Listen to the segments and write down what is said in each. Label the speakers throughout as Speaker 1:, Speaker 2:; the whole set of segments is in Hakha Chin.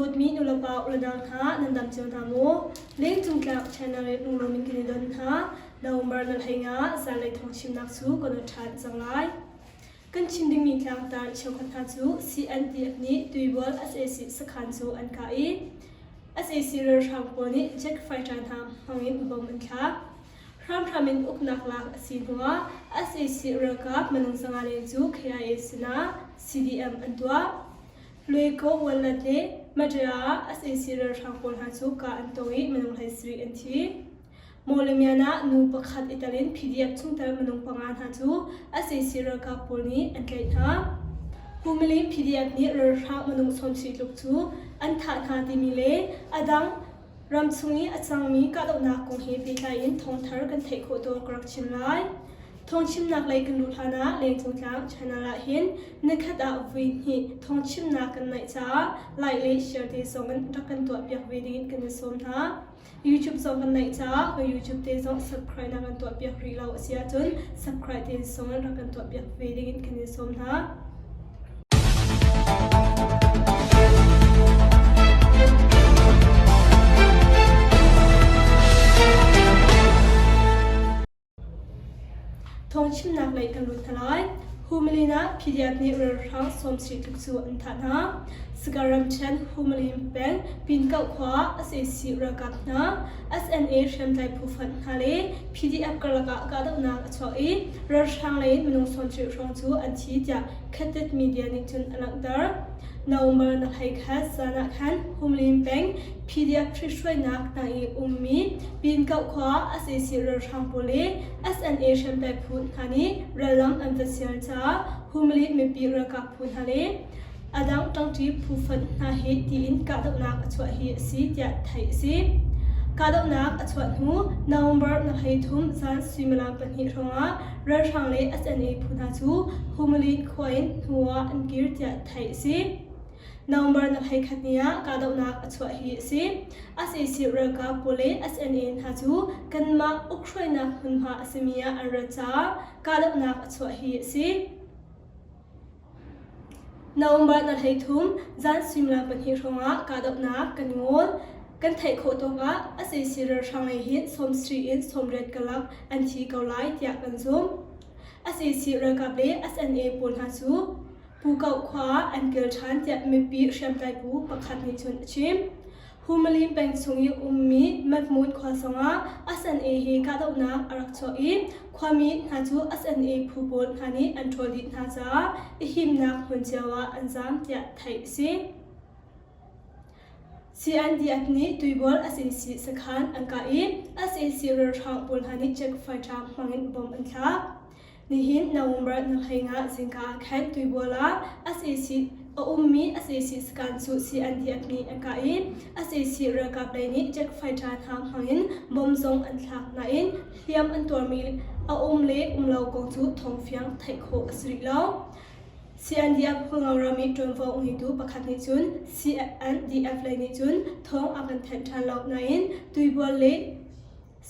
Speaker 1: Dawtmi nulepa ulenau hna nan dam cio hna maw? Lengcung tlak channel in lunglawm in kan i don hna. November na hlei nga zanlei thawng chimnak cu kan on ṭhan cang lai. Kan chim dingmi tlangtar cheukhat hna cu CNDF nih Tuibual sac sakhan cu an kah i sac ralhrang pawl nih jet fighter hna hmangin bomb an thlak. Hramhram in uknak lak a si hnuah sac ralkap minung zanga leng cu KIA sinah CDM an tuah. Lueko Wallet le Madra ah sac ralhrang pawl hna cu kah an tong i minung 17 an thi. Mawlamyan ah nu pakhat i tel in PDF chungtel minung panga hna cu sac ralkap pawl nih an tlaih hna. Humili PDF nih ralhrang minung 70 tluk cu an thah hna timi le a dang Ramchung i a cangmi kahdohnak kong he pehtlai in thawngthar kan theih khawh tawk ka rak chim lai. Thawngchimnak lei kan luh hlanah Lengcungtlang channel ah hin nikhat ah vui hnih thawngchimnak kan neih caah like le share te zong in rak kan tuah piak ve dingin kan in sawm hna. YouTube zong kan neih caah ka YouTube te zong subscribe na kan tuah piak rih lo a si ahcun subscribe te zong in rak kan tuah piak ve dingin kan in sawm hna. Thawngchimnak lei kan lut hna lai. Humlin ah PDF nih ralhrang 70 tluk cu an thah hna. Sagaing ramṭhen Humlin peng Pinkoh khua ah sac ralkap hna, SNA hriamtlai phu fonh hna le PDF karlak ah kahdohnak a chuak i ralhrang lei in minung 70 hrawng cu an thi tiah Khatit media nih cun a langhter. November na hlei khat zan ah khan Humlin peng PDF ṭhithruainak tang i ummi Pinkoh khua sac ralhrang pawl le SNA hriamtlai phu hna nih rallam an va sial caah Humlin mipi ralkap phu hna le a dang ṭangṭi phu fonh hna hi tiin kahdohnak a chuah hi a si tiah theih a si. Kahdohnak a chuah hnu November na 13 zan suimilam pahnih hrawngah ralhrang le SNA phu hna cu Humlin khua in hnu ah an kir tiah theih a si. November na 11 ni ah kahdohnak a chuah hi a si. Sac ralkap pawl le SNA hna cu kanmah ukhruainak hmunhma a simi ah an rat caah kahdohnak a chuah hi a si. November na 13 zan suimilam pahnih hrawngah kahdohnak kan ngawl. Kan theih khawh tawk ah sac ralhrang lei hin 70 in 80 karlak an thi ko lai tiah kan zumh. Sac ralkap le SNA pawl hna cu Pukoh khua ah an kil ṭhan tiah mipi hriamtlai bu pakhat nih cun a chim. Humalin peng chung i ummi Matmun khua zongah SNA he kahdohnak a rak chuah i khuami hna cu SNA phu pawl hna nih an ṭhawl dih hna caah i himnak hmun cio ah an zaam tiah theih a si. CNDF nih Tuibual sac sakhan an kah i sac ralhrang pawl hna nih check fighter hmangin bomb an thlak. Nihin November ni 15 zingka ah khan Tuibual ah sac a ummi sac sakhan cu CNDF nih an kah i sac ralkap lei nih jet fighter hna hmangin bomb zong an thlak nain hliam an tuarmi a um le um lo kong cu thawngfiang theih khawh a si rih lo. CNDF Hualngo rammi ṭuanvo ngeitu pakhat nih cun CNDF lei nih cun thawng a kan thanh ṭhan lo nain Tuibual le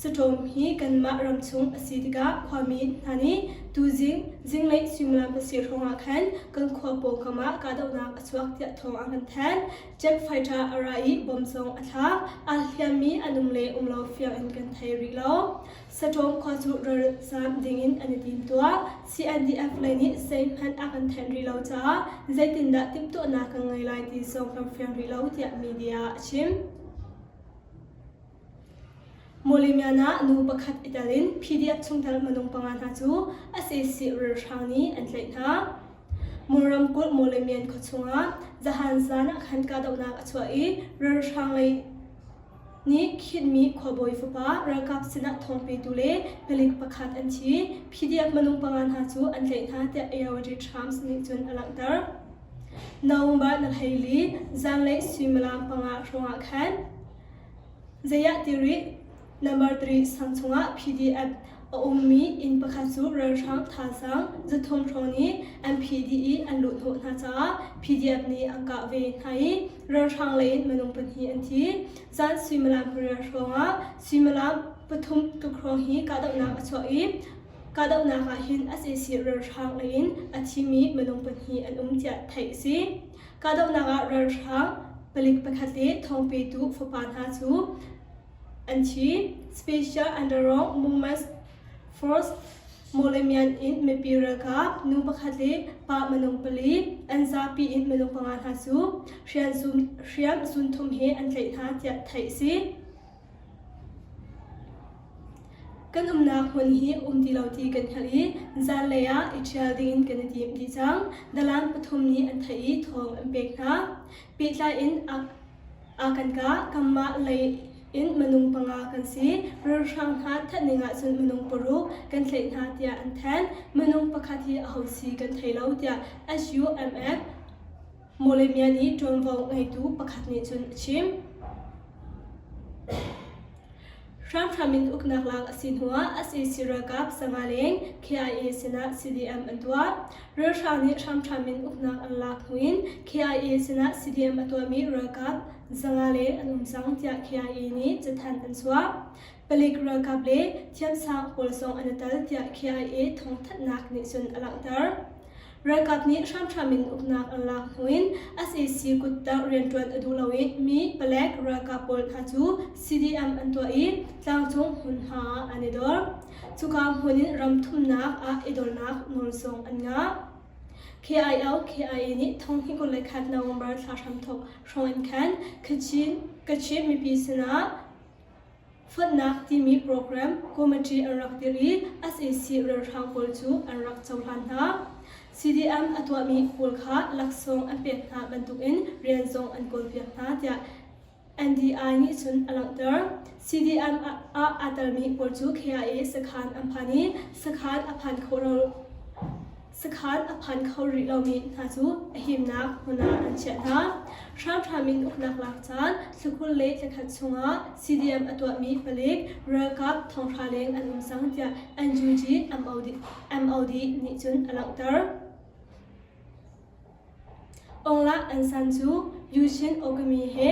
Speaker 1: Saṭawm hi kanmah ramchung a si tikah khuami hna nih tuzing zinglei suimilam pasarih hrawngah khan kan khua pawngkam ah kahdohnak a chuak tiah thawng an kan thanh. Jet fighter a ra i bomb zong a thlak. Aa hliammi an um le um lo fiang in kan thei rih lo. Saṭawm khua cu ralzaam dingin an i timtuah. CNDF lei nih zeihmanh a kan thanh rih lo caah zeitindah timhtuahnak kan ngei lai ti zong kan fiang rih lo tiah media a chim. Mawlemian ah nu pakhat i tel in PDF chungtel minung panga hna cu sac ralhrang nih an tlaih hna. Mon ramkulh Mawlemian khuachung ah zahan zan ah khan kahdohnak a chuah i ralhrang lei nih khinhmi khuabawi fapa ralkap sinah thawngpetu le palik pakhat an thi. PDF minung panga hna cu an tlaih hna tiah Ayeyarwady Times nih cun a langhter. November na hleili zanlei suimilam panga hrawngah khan Zeiah ti rih? Number 3 sang chungah PDF a ummi inn pakhat cu ralhrang thazaang 300 hrawng nih NPD i an luhhnawh hna caah PDF nih an kah ve hna i ralhrang lei in minung pahnih an thi. Zan suimilam pariat hrawngah suimilam pathum tluk hrawng hi kahdohnak a chuah i kahdohnak ah hin sac ralhrang lei in a thimi minung pahnih an um tiah theih a si. Kahdohnak ah ralhrang. Palik pakhat le thawngpetu fapa hna cu an thi. Special Underground Movement Force Mawlamyine in mipi ralkap nu pakhat le pa minung pali an zapi in minung panga hna cu hriam zunthum he an tlaih hna tiah theih a si. Kan umnak hmun hi um ti lo ti kan hngalh i zanlei ah i ṭhial dingin kan i tim dih cang. Dalaan pathum nih an theih i thawng an pek hna. Pehtlai in a kan kah. Kanmah lei in minung panga kan si. Ralhrang hna thatning ahcun minung paruk kan tlaih hna tiah an thanh. Minung pakhat hi aho si kan thei lo tiah SUMF Mawlamyine i ṭuanvo ngeitu pakhat nih cun a chim. Hramhram in uknak lak a si hnuah sac ralkap sanga leng KIA sinah CDM an tuah. Ralhrang nih hramhram in uknak an lak hnuin KIA sinah CDM a tuahmi ralkap zanga leng an um cang tiah KIA nih cathanh an chuah. Palik ralkap le thiamsang pawl zong an i tel tiah KIA thawngthanhnak nih cun a langhter. Ralkap nih hramhram in uknak an lak hnuin sac kuttang rianṭuan a duh lo i mi palek ralkap pawl hna cu CDM an tuah i tlangcung hmunhma ah an i dor. Cuka hmun in ram thumnak ah i dornak nawl zong an ngah. KIO KIA nih thonghnih 21 November thla hramthawk hrawng in khan Kachin Kachin mipi sinah Fonhnak timi program committee an rak dirh i sac ralhrang pawl cu an rak cohlan hna. CDM a tuahmi pawl kha laksawng an pek hna bantukin rian zong an kawlpiak hna tiah NDI nih cun a langhter. CDM ah aa telmi pawl cu KIA sakhan an phan i sakhan a phan khawh lo Sakhan a phan kho rih lomi hna cu a himnak hmun ah an chiah hna. Hramhram in uknak lak caan thlakhul le thlakhat chungah CDM a tuahmi palik ralkap thonghra leng an um cang tiah NUG MOD, MOD nih cun a langhter. Onglah An San cu Yushin Okami he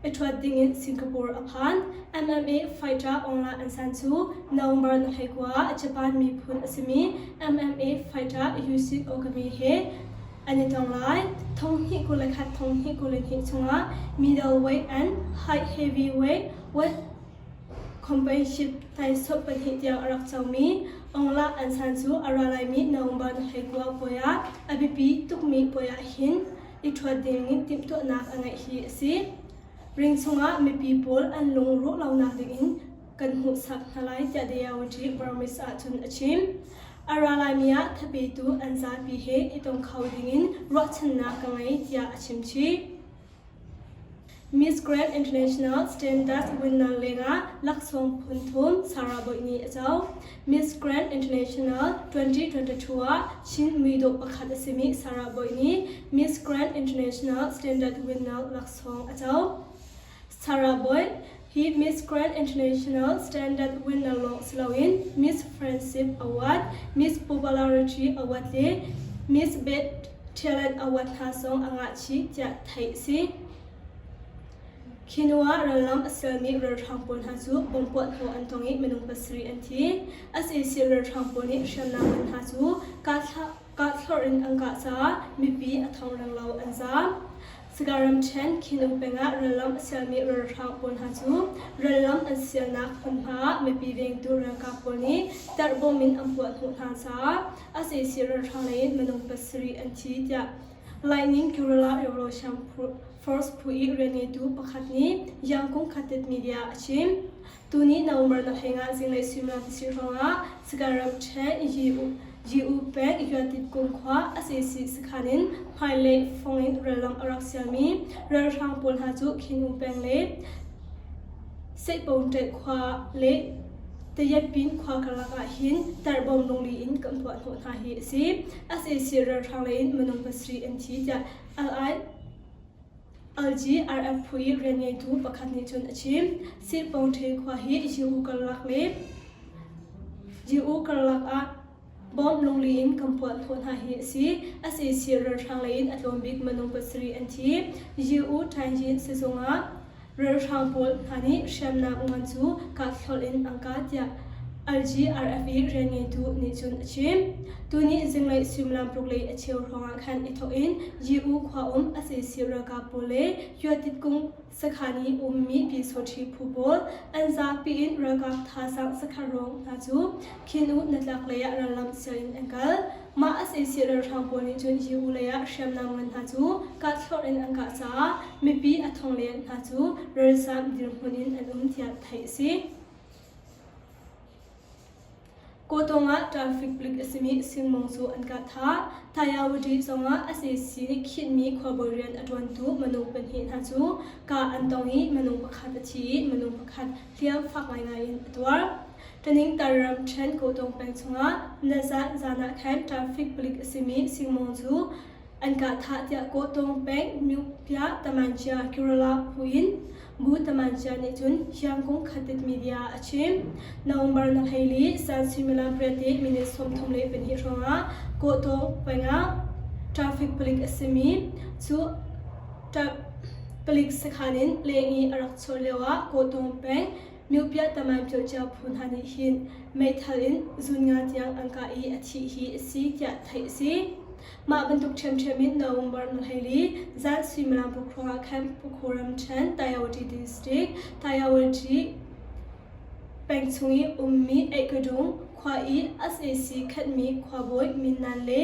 Speaker 1: i ṭhuat dingin Singapore a phan. MMA fighter Onglah An San cu November ni 19 ah Japan miphun a simi MMA fighter Yushin Okami he an i tong lai. 21 21 chungah middleweight and high heavyweight weight Championship taisawmh pahnih tiang a rak comi Onglah An San cu a ra laimi November ni 19 puai ah a biapi tukmi puai ah hin i ṭhuat dingin timhtuahnak a ngeih hi a si. Ring chungah mipi pawl an lungrawh lonak dingin kan hmuhsak hna lai tiah Dayawati Burmese ah cun a chim. A ra laimi ah thapetu an zapi he i tong kho dingin ruahchannak ka ngei tiah a chim chih. Miss Grand International Standard winner lengah laksawng phun thum Sarah Boih nih a co. Miss Grand International 2022 ah Chin muidawh pakhat a simi Sarah Boih nih Miss Grand International Standard winner laksawng a co. Sarah Boih hi Miss Grand International Standard winner lawng si loin Miss Friendship Award, Miss Popularity Award le Miss Best Talent Award hna zong a ngah chih tiah theih a si. Khi hnu ah rallam a sialmi ralhrang pawl hna cu bomb puahhnawh an tong i minung pasarih an thi. Sac ralhrang pawl nih hriamnam ngan hna cu kahthlorh in an kah caah mipi a thong renglo an zaam. Sagaing ramṭhen Khinung peng ah rallam a sialmi ralhrang pawl hna cu rallam an sialnak hmunhma ah mipi vengtu ralkap pawl nih tarhbawm in an puahhnawh hna caah sac ralhrang lei in minung pasarih an thi tiah Lightning Guerrilla Revolution Force phu i rianngeitu pakhat nih Yangkung Khatit Media a chim. Tuni November na hlengah zinglei suimilam pasarih hrawngah Sagaing ramṭhen Yi-U peng Yuantit-kung khua sac sakhan in hmailei fong in rallam a rak sialmi ralhrang pawl hna cu Khin-U peng le Seihpone khua le Tayetpin khua karlak ah hin tarbawm lungli in kan puahhnawh hna hi a si. Sac ralhrang lei in minung pasarih an thi tiah LI LGRF phu i rianngeitu pakhat nih cun a chim. Sihpongṭhe khua hi U karlak le U karlak ah bomb lungli in kan puahhnawh hna hi a si. Sac ralhrang lei in a tlawm bik minung pasarih an thi. U Taingyin sizung ah ralhrang pawl hna nih hriamnam ngan cu kahthlolh in an kah tiah. LGRF i rianngeitu nih cun a chim. Tuni zinglei suimilam paruk lei a cheu hrawngah khan i thawk in Yiu khua um sac ralkap pawl le Yuatit kung sakhan i ummi Pyusawṭhi phu pawl an zapi in ralkap thazaang sakhan ruang hna cu Khin U hnatlak lei ah rallam sial in an kal. Mah sac ralhrang pawl nih cun Yiu lei ah hriamnam ngan hna cu kahthlorh in an kah caah mipi a thong leng hna cu ralzam dirhmun in an um tiah theih a si. Kawtawng ah traffic palik a simi Singmong cu an kah thah. Thayawati zongah sac nih khinhmi khuabawi rian a ṭuantu minung pahnih hna cu kah an tong i minung pakhat a thi i minung pakhat hliam fak ngaingai in a tuar. Taningtar ramṭhen Kawtawng peng chungah nazan zan ah khan traffic palik a simi Singmong cu an kah thah tiah Kawtawng peng Myukpya Tamancia Kerala phu in Bu Tamancia nih cun Hiangkung Khatit Media ah a chim. November na 14 san suimilam pariat i minute 32 hrawngah Kawtawng peng ah traffic palik a simi cu palik sakhan in leng i a rak chuah lioah Kawtawng peng Myukpya Taman Pyocia phu hna nih hin meithal in zun nga tiang an kah i a thih hi a si tiah theih a si. Mah bantuk ṭhiamṭhiam in November ni 14 zan suimilam paruk hrawngah khan Pukhu ramṭhen Tayawati District, Tayawati peng chung i ummi Eihkadung khua i sac khatmi khuabawi Minnan le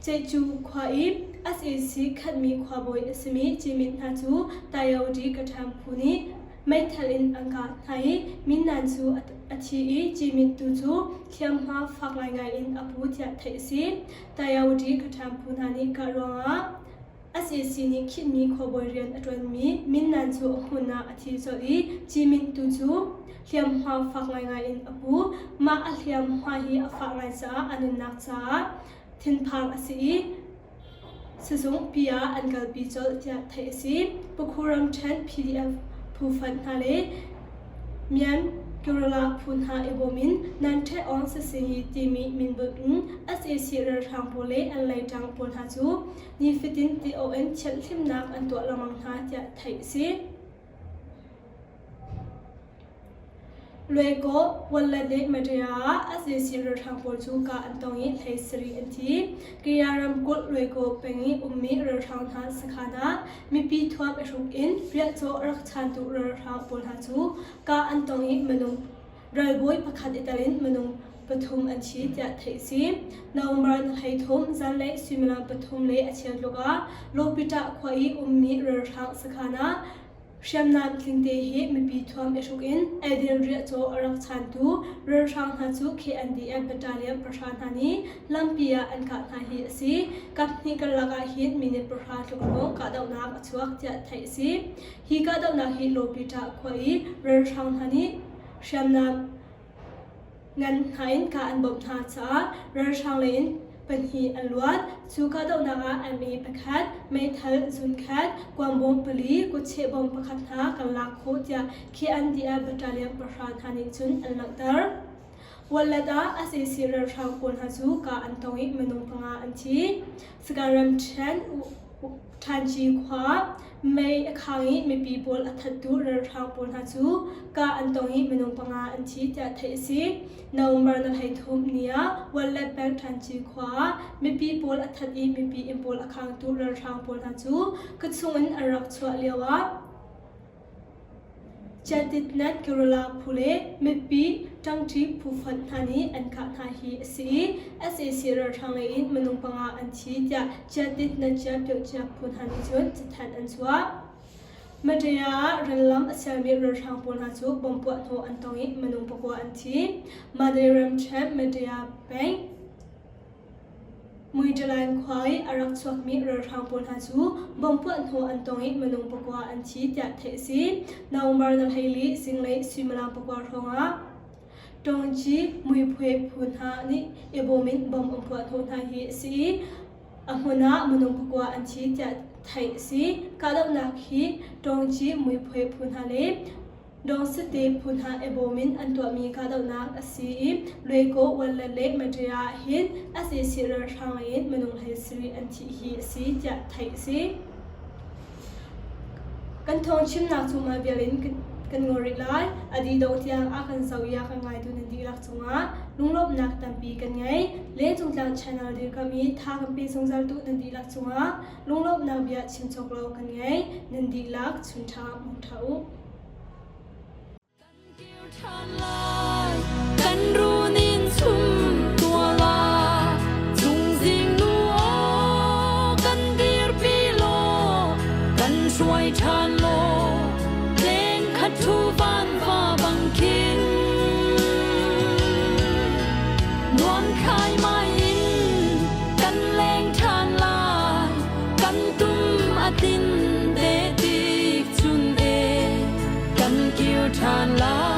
Speaker 1: Ceihcu khua i sac khatmi khuabawi a simi Cimit hna cu Tayawati Kaṭhang phu nih meithal in an kah hna i Minnan cu a thi i Cimit tu cu hliamhma fak ngaingai in a pu tiah theih a si. Tayawati khaṭhang phu hna nih kah ruangah sac nih khinhmi khuabawi rian a ṭuanmi Minnan cu a hmun ah a thi colh i Cimin tu cu hliamhma fak ngaingai in a pu. Mah a hliamhma hi a fah ngai caah a nunnak caah thinphang a si i sizung pi ah an kalpi colh tiah theih a si. Pakhu ramṭhen PDF phu fanh hna le Myan Kerala phu hna i bawm in Nan Ṭhet Aung Sasihi timi minbunh in sac ralhrang pawl le an leiṭang pawl hna cu nifatin ti awk in thianhhlimnak an tuah lengmang hna tiah theih a si. Luaikaw, Wallet le Madria ah sac ralhrang pawl cu kah an tong i hlei sarih an thi. Kaya ramkulh Luaikaw peng i ummi ralhrang hna sakhan ah mipi thuam i hruk in riahcaw a rak chantu ralhrang pawl hna cu kah an tong i minung ralbawi pakhat i tel in minung pathum an thi tiah theih a si. November ni 13 zanlei suimilam pathum le a cheu tluk ah Lawpita khua i ummi ralhrang sakhan ah Hriamnam tlingte hi mipi thuam i hruk in eidin riahcaw a rak chantu ralhrang hna cu KNDF battalion pahra hna nih lampi ah an kah hna hi a si. Kaphnih karlak ah hin minute pahra tluk hrawng kahdohnak a chuak tiah theih a si. Hi kahdohnak hi Lawpita khua i ralhrang hna nih hriamnam ngan hna in kah an bawmh hna caah ralhrang lei in pahnih an luat. Cu kahdohnak ah MA pakhat, meithal zunkhat, kuangbawm pali, kutcheh bawm pakhat hna kan lak khawh tiah KNDF battalion pahra hna nih cun an langhter. Wallet ah sac ralhrang pawl hna cu kah an tong i minung panga an thi. Sagaing ramṭhen Ṭhanci khua mei a khang i mipi pawl a thattu ralhrang pawl hna cu kah an tong i minung panga an thi tiah theih a si. November ni 13 ni ah Wallet peng Ṭhanci khua ah mipi pawl a that i mipi inn pawl a khangtu ralhrang pawl hna cu khuachung in an rak chuah lio ah Chiatitnat Kerala phu le mipi ṭangṭi phu fonh hna nih an kah hna hi a si i sac ralhrang lei in minung panga an thi tiah Chiatitnat Pyohcia phu hna nih cun cathanh an chuah. Madaya ah rallam a sialmi ralhrang pawl hna cu bomb puahhnawh an tong i minung pakua an thi. Madaya ramṭhen Madaya peng Muiṭalain khua i a rak chuakmi ralhrang pawl hna cu bomb puahhnawh an tong i minung pakua an thi tiah theih a si. November ni 14 zinglei suimilam pakua hrawngah Tawngci muiphuai phu hna nih i bawm in bomb an puahhnawh hna hi a si i a hmun ah minung pakua an thi tiah theih a si. Kahdohnak hi Tawngci muiphuai phu hna le Dawngsate phu hna i bawm in an tuahmi kahdohnak a si i Luaikaw, Wallet le Madria ah hin sac ralhrang lei in minung hlei sarih an thih hi a si tiah theih a si. Kan thawngchimnak cu mah vial in kan. Kan ngol rih lai. A dih dongh tiang a kan zoh i a kan ngaitu nan dihlak cungah lunglawmhnak tampi kan ngei. Lengcungtlang channel dirkam i tha kan pe zungzal tu nan dihlak cungah lunglawmhnak bia chim cawk lo kan ngei. Nan dihlak chun ṭha mong ṭha u.
Speaker 2: Kan runin chum tua la chungzing nu aw kan dirpi law kan hruai ṭhan law leng khat thu van va bang khin nuam khai mai in kan leng ṭhan lai kan tum a tin te tik chun e kan kir ṭhan lai.